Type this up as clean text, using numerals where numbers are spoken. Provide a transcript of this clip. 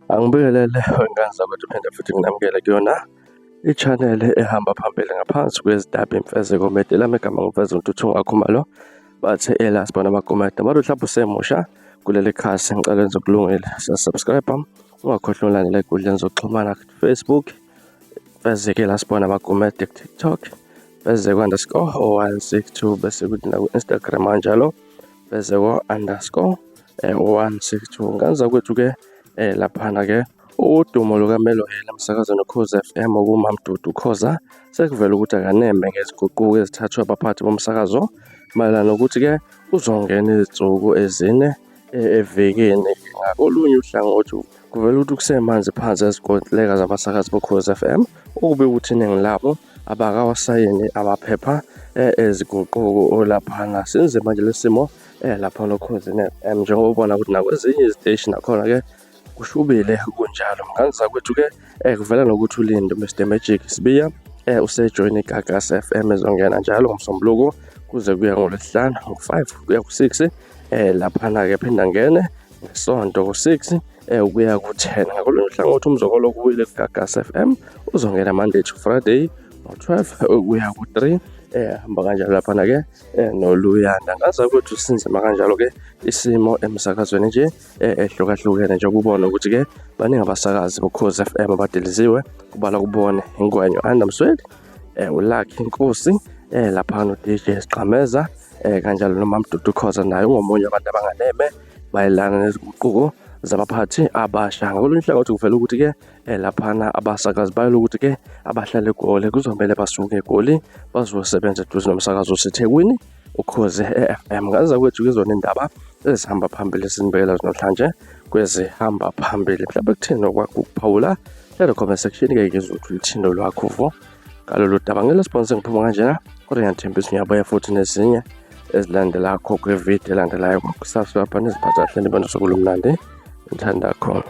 Angibingelele wengane zakwethu phinde futhi nginamukele kuyona i-channel ehamba phambili ngaphansi kwezidaba imfezeko media. Lami igama ngiveza uNtuthu Khumalo bathe ela sibona amakomedi. Abantu mhlawumbe usemusha kuleli khasi ngicela enze okulungile subscribe ungakhohlwa ulandela ey'nkundleni zokuxhumana Facebook Fezeke la sibona amakomedi ku-TikTok Fezeko_162 bese kuthi naku-Instagram kanjalo Fezeko_162. Ngane zakwethu-ke laphana-ke udumo lukaMelohela emsakazweni Ukhozi FM okuMamdudu Khoza sekuvele ukuthi akaneme ngezinguquko ezithathwe abaphathi bomsakazo mayelana nokuthi-ke uzongena izinsuku ezine evikini. Ngakolunye uhlangothi kuvela ukuthi kusemanzi phansi ezikontileka zabasakazi boKhozi FM okubi ukuthi iningi labo abakawasayini amaphepha eziguquko olaphana. Sinzima nje lesimo laphana oKhozini FM njengoba ubona ukuthi nakwezinye iziteshi nakhona-ke kushubile kunjalo. Ngane zakwethu-ke kuvela nokuthi uLindo Mr Magic Sibiya usejoyine iGagasi FM ezongena njalo ngoMsombuluko kuze kuya ngoLwesihlanu ngo-5 kuya ku-6 laphana-ke phinde angene ngesonto ngo-6 ukuya ku-10. Ngakolunye uhlangothi uMzokolo kuwile kuGagasi FM uzongena Monday to Friday ngo-12 ukuya ku-3 hamba kanjalo laphana-ke noLuyanda. Ngaza kwethu sinzima kanjalo-ke isimo emsakazweni nje ehlukahlukene nje ukubona ukuthi-ke baningi abasakazi boKhozi FM abadiliziwe kubala kubone Ingwenyo Anda Msweli uLucky Nkosi laphana uDJ Sigqameza kanjalo noMamdudu Khoza naye ungomunye wabantu abanganeme mayelana nezinguquko zabaphathi abasha. Ngakolunye uhlangothi kuvela ukuthi-ke laphana abasakazi bayela ukuthi-ke abahlala eGoli kuzomele basuke eGoli bazosebenza eduze nomsakazo oseThekwini Ukhozi e-FM. Ngaze kwethu kuzona indaba ezihamba phambili esinibekela namhlanje kwezihamba phambili. Mhlawumbe kuthini okwakho ukuphawula hlala comment section ke ngizwe ukuthi luthini lwakho uvo ngalolu daba. Ngelo sponsor ngiphuma kanjena kodwa ngiyathembisa ngiyabuya futhi nezinye ezilandelakho kwividiyo elandelayo. Kusasa lapha niziphatha kahle nibe nosuku olumnandi ngithanda khona.